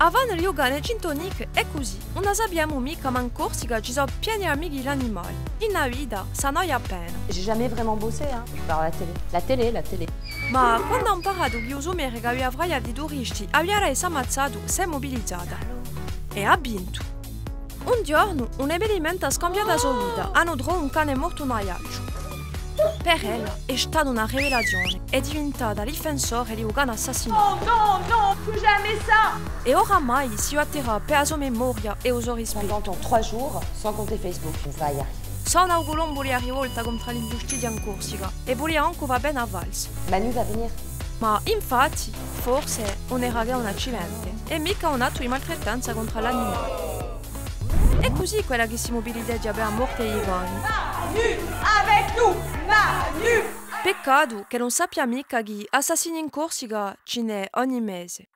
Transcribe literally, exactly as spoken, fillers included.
A fannu di u cane Gin Tonic hè cusì, ùn a sapemu micca, ma in Corsica ci sò pieni amichi l'animali. In a vita s'annoia appena. J'ai jamais vraiment bossé, hein. Par la télé. La télé, la télé. Ma quandu hà amparatu chì u so merre chì avia fraia di turisti avia da esse ammazzatu, s'hè mubilizata. È hà vintu. Un ghjornu, un avvenimentu hà scambiatu a so vita, anu trovu un cane mortu in Aiacciu. Per ella hè stata una rivelazione, hè diventata difensore di u cane assassinatu. Non, non, non, plus jamais ça. È oramai si batterà per a so memoria è u so rispettu. Pendant trois jours, sans compter Facebook, on va y arriver. Sona u culombu di a rivolta contr'à l'inghjustizia in Corsica è vulia ancu fà bè à Valls. Manu va venire. Ma infatti, forse, ùn era chè un accidente, è micca un attu di maltrattanza contr'à l'animali. Hè cusì quella chì si mubiliteghja per a morte di i cani. Manu, avec nous, Manu. Peccatu ch'ellu ùn sappia micca chì assassini in Corsica ci n'hè ogni mese.